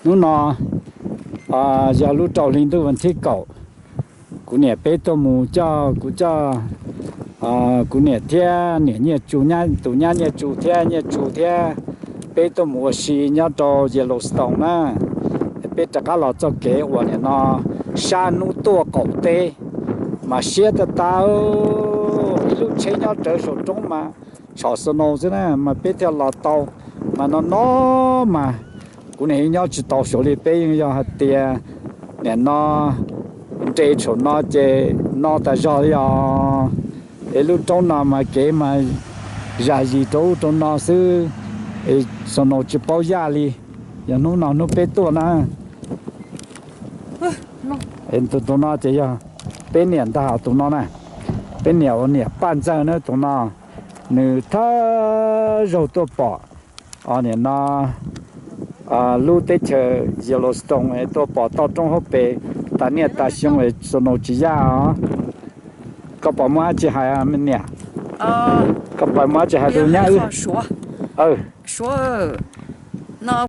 Hnub no yog lub rau hli ntuj vas thib kaum, kuv niam peb tuaj mus coj kuv coj kuv niam thiab niam Nyiaj Tsu, tus nyab Nyiaj Tsu thiab Nyiaj Tsu thiab peb tuaj mus ua si nyob rau Yellowstone na. Peb rov qab los txoj kev uas nim no sab hnub tuaj qaum teb mas siab tag tag, ib lub tsheb nyob rawv saum roob mas tshom snow xwb na mas peb thiaj los tau. Mas no no mas kuv niam yeej nyob tsis tau saud li, peb yeej yog hais tias nim no nres saum no ces no tas zog li os. Es lub roob no mas kev mas zam zis rau ub rau no xwb, es snow tsis paub yaj li. Yog hnub no hnub peb tuaj na. Tus no ces yog peb niam ntag, tus no na, peb niam uas niam Paj Ntxawg na, tus no nws thawj zaug tuaj pom nim no lub teb chaws Yellowstone, tuaj pom toj roob hauv pes tas niaj tas xyoo snow tsis yaj os. Koj pom muaj dab tsi hais niam? Koj pom muaj dab tsi hais tus nyab wb?